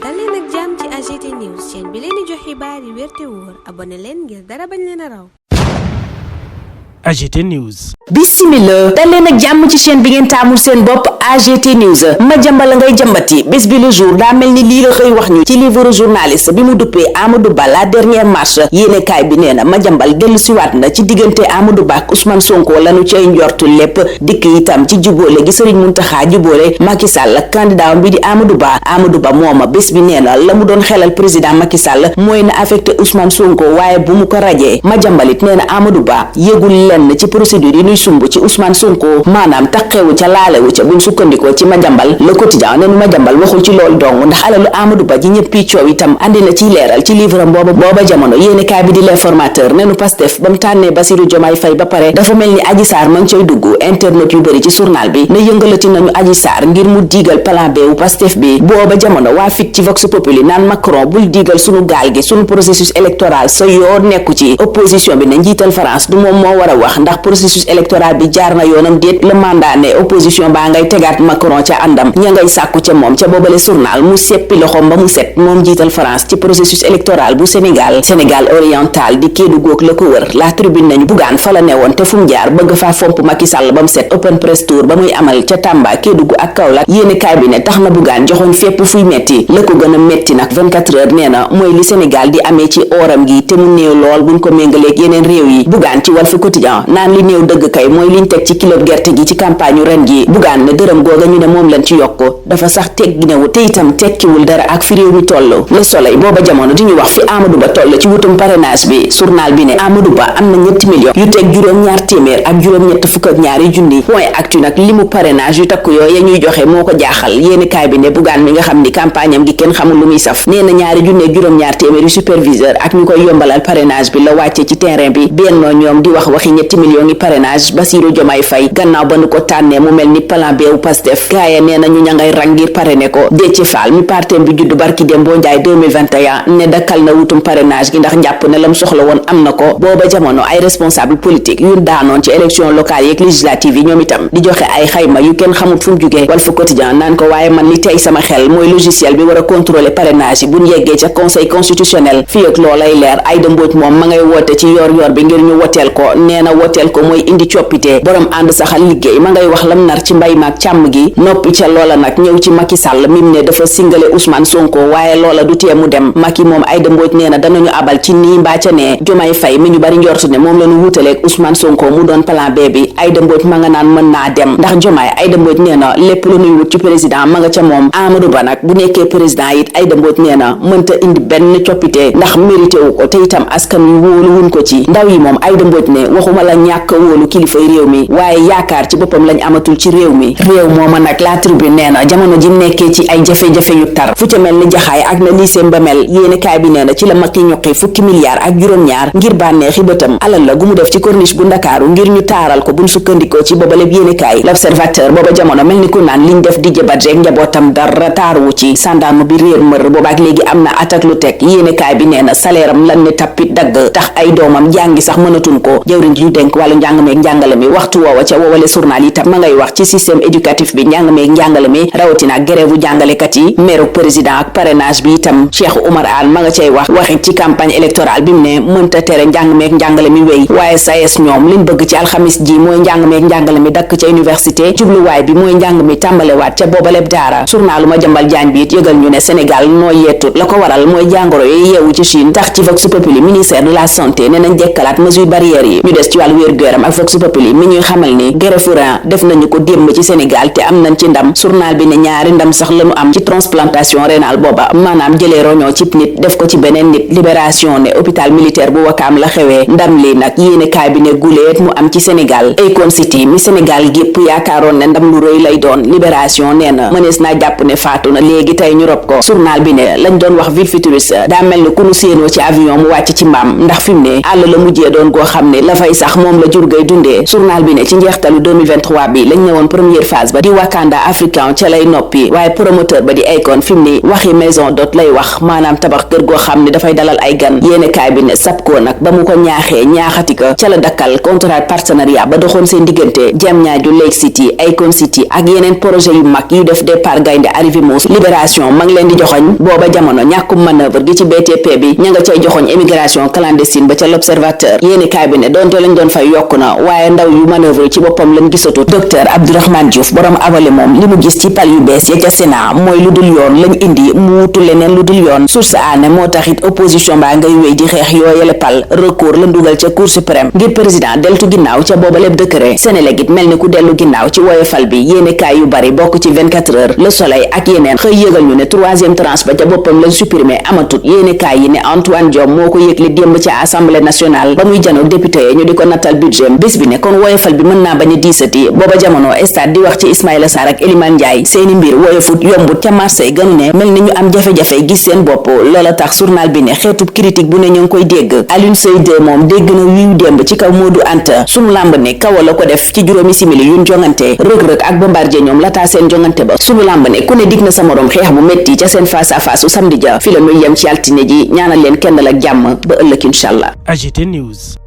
dal leen ak jàmm ci AGT News chaîne bi leen di jox xibaar yi wér te wóor abonné leen ngir dara bañ leen a raw. AGT News. Bismillah dal leen ak jàmm ci chaîne bi ngeen taamul seen bopp AGT News ma jambal ngay jambati bés bi le jour daa mel ni lii la xëy wax ñu ci livre journaliste bi mu duppee Amadou Ba la dernière marche yéenekaay bi nee na ma jambal dellu siwaat na ci diggante Amadou Ba ak Ousmane Sonko lanu cay njortu lépp dikk itam ci jubóole gi Serigne Mountakha jubóole Macky Sall ak candidat bi di Amadou Ba mooma bés bi nee na la mu doon xelal président Macky Sall mooy na affecté Ousmane Sonko waaye bu mu ko rajee ma jambalit nee na Amadou Ba yëgul lenn ci procédure yi nuy sumb ci Ousmane Sonko maanaam taqewu ca laalewu ca buñ sukkandikoo ci Madiambal Le Quotidien ne nu Madiambal waxul ci loolu dong ndax alalu Amadou Ba ji ñëppi coow itam andi na ci leeral ci livre am booba jamono yéenekaay bi di L'Informateur ne nu Pastef ba mu tànnee Bassirou Diomaye Faye ba pare dafa mel ni Adji Sarr ma ngi cay dugg internet yu bëri ci journal bi ne yëngalati nañu Adji Sarr ngir mu diigal plan B wu Pastef bi booba jamono waa fit ci Vox Populi naan Macron bul diigal sunu gaal gi sunu processus électoral sa yoon nekku ci opposition bi ne njiital France du moom moo war a wax ndax processus électoral bi jaar na yoonam déet le mandat ne opposition baa ngay tegaat Macron ca àndam ña ngay sàkku ca moom ca boobale journal mu seppi loxom ba mu set moom jiital France ci processus électoral bu Sénégal oriental di Kédougou la ko wër la tribune nañu Bougane fa la newoon te fu mu jaar bëgg faa fomp Macky Sall ba mu set open press tour ba muy amal ca Tamba Kédougou ak Kaolack yéene kaay bi ne tax na Bougane joxoñ fépp fuy metti la ko gën a metti nag 24 heures nee na mooy li Sénégal di amee ci oram gi te mu néew lool buñ ko méngaleeg yeneen réew yi Bougane ci Walf Quotidien naan li néew dëgg kay mooy liñ teg ci kilo gerte gi ci campagne ren gi Bougane ne dërëm googa ñu ne moom lañ ci yokk dafa sax tegginewu te itam tekkiwul dara ak fi réew mi toll Le Soleil booba jamono di ñu wax fi Amadou Ba toll ci wutum parrainage bi journal bi ne Amadou Ba am na 7 millions yu teg juróom-ñaar téeméer ak juróom-ñett fukk ak ñaari junni point actu nag limu parrainage yu takku yooyu ya ñuy joxe moo ko jaaxal yéeni kaay bi ne Bougane mi nga xam ni campagne am gi kenn xamul lu muy saf nee na ñaari junne juróom-ñaar téeméer yu superviseur ak ñu koy yombalal parrainage bi la wàcce ci terrain bi bennoo ñoom di wax waxi 7 millions yi parrainage Bassirou Diomaye Faye gannaaw ba nu ko tànnee mu mel ni plan B wu Pastef gaaya nee na ñu ña ngay rang ngir parrainé ko Déthié Fall mi partem bi judd barki dem boo njaay 2021 ne dakkal na wutum parrainage gi ndax njàpp ne lam soxla woon am na ko booba jamono ay responsable politique yu daanoon ci élection locale yeeg législative yi ñoom itam di joxe ay xayma yu kenn xamut fu mu jugee Walf Quotidien naan ko waaye man li tey sama xel mooy logiciel bi war a contrôler parrainage yi buñ yeggee ca conseil constitutionnel fii ak loolay leer Aïda Mbodj moom ma ngay woote ci yor bi ngir ñu woteel ko nee na woteel ko mooy indi coppite borom ànd saxal liggéey ma ngay wax lam nar ci mbay maak càmm gi noppi ca loola nag ñëw ci Macky Sall mim ne dafa singale Ousmane Sonko waaye loola du tee mu dem Macky moom Aïda Mbodj nee na danañu abal ci nii mbaa ca nee Diomaye Faye mi ñu bari njortu ne moom lañu wutaleeg Ousmane Sonko mu doon plan B bi Aïda Mbodj ma nga naan mën naa dem ndax Diomaye Aïda Mbodj nee na lépp lu nuy wut ci président ma nga ca moom Amadou Ba nag bu nekkee président it Aïda Mbodj nee na mënta indi benn coppite ndax mérité wu ko te itam askan wi wóolu wuñ ko ci ndaw yi moom Aïda Mbodj ne waxuma la ñàkk wóolu kilifay réew mi waaye yaakaar ci boppam lañ amatul ci réew mi réew mooma nag la tribune nee na jamono ji nekkee ci ay jafe-jafe yu tar fu ca mel ni jaxaay ak na lycée Mbamel yéene kaay bi nee na ci la Macky ñuqi fukki milliards ak juróom-ñaar ngir bànneexi bëtam alal la gu mu def ci corniche bu Ndakaaru ngir ñu taaral ko buñ sukkandikoo ci boobaleb yéene kaay L'Observateur booba jamono mel ni ku naan liñ def di jëbat rek njabootam dara taaruwu ci sandarme bi réer mër boobaak léegi am na atak lu teg yéene kaay bi nee na salaire am lan ne tappit dagg tax ay doomam jàngi sax mënatuñ ko jëwriñ ji ñu dénk wàllu njàng meeg njàngale mi waxtu woowa ca woowale journal itam ma ngay wax ci système éducatif bi njàng meeg njàngale mi rawatina grève jàngalekat yi meeru président ak parrainage bi itam Cheikh Oumar Anne ma nga cay waxit ci campagne électorale bi mu ne mënta tere njàng meeg njàngale mi wéy waaye SAES ñoom liñ bëgg ci alxamis ji mooy njàng meeg njàngale mi dakk ca université jubluwaay bi mooy njàng mi tàmbalewaat ca boobaleb daara journalu Madiambal Diagne bi it yëgal ñu ne Sénégal noo yeetut la ko waral mooy jàngoro yi yeewu ci Chine tax ci Vox Populi ministère de la santé ne nañ jekkalaat mesure barrières yi ñu des ci wàllu wér-gu-yaram ak Vox Populi mi ñuy xamal ni greffe rein def nañu ko démb ci Sénégal te am nañ ci ndam journal bi ne ñaari ndam sax lañu am ci transplantation rénale booba maanaam jëlee roñoo cib nit def ko ci beneen nit libération ne hôpital militaire bu Wakaam la xewee ndam li nag yéene kaay bi ne guleet mu am ci Sénégal Akon City mi Sénégal gépp yaakaaroon ne ndam lu rëy lay doon libération nee na mënees naa jàpp ne faatu na léegi tey ñu rob ko journal bi ne lañ doon wax ville futuriste daa mel ni ku nu séenoo ci avion mu wàcc ci mbaam ndax fi mu ne àll la mujjee doon goo xam ne la fay sax moom la jur gay dundee wéyee journal bi ne ci njeextalu 2023 bi lañ ñëwoon première phase ba di Wakanda African ca lay noppi waaye promoteur ba di Akon fi mu ni waxi maison d'hôte lay wax maanaam tabax kër goo xam ne dafay dalal ay gan yéene kaay bi ne SAPCO nag ba mu ko ñaaxee ñaaxati ko ca la dakkal contrat partenariat ba doxoon seen diggante Diamniadio Lake City Akon City ak yeneen projet yu mag yu def départ gaynde arrivé Mouss Libération ma ngi leen di joxoñ booba jamono ñàkkum manœuvre gi ci BTP bi ña nga cay joxoñ émigration clandestine ba ca l'Observateur yéene kaay bi ne donte lañ doon fay yokku na waaye ndaw yu manœuvre ci boppam lañ gisatu docteur Abdourahmane Diouf borom avale moom li mu gis ci pal yu bees ya ca Sénat mooy lu dul yoon lañ indi mu wutu leneen lu dul yoon source aane moo taxit opposition baa ngay wéy di xeex yooyale pal recours la ndugal ca Cour suprême ngir président deltu ginnaaw ca booba lépp décret Sénélec it mel ni ku dellu ginnaaw ci woyofal bi yéene kaay yu bari bokk ci 24 heures Le Soleil ak yeneen xëy yëgal ñu ne troisième tranche ba ca boppam lañ supprimer amatut yéene kaay yi ne Antoine Diome moo ko yëgle démb ca assemblée nationale ba muy janoog député yi ñu di ko nattal budget bés bi ne kon woyofal bi mën naa bañ a diisati booba jamono stade di wax ci Ismaïla Sarr ak Elimane Ndiaye seeni mbir woyofut yombut ca Marseille gënu ne mel ni ñu am jafe-jafe gis seen bopp loola tax journal bi ne xeetub critique bu ne ñu ngi koy dégg Alioune Seye 2 moom dégg na wiiw démb ci kaw Modou Anta sunu lamb ne kawa la ko def ci juróomi simili yuñ jongante Reug-Reug ak Bombardier ñoom lataa seen jongante ba sunu lamb ne ku ne dig na sa morom xeex bu metti ca seen face à face samedi ja fi la ñuy yem ci altine ji ñaanal leen kenn ak jàmm ba ëllëg inshallah. AGT News.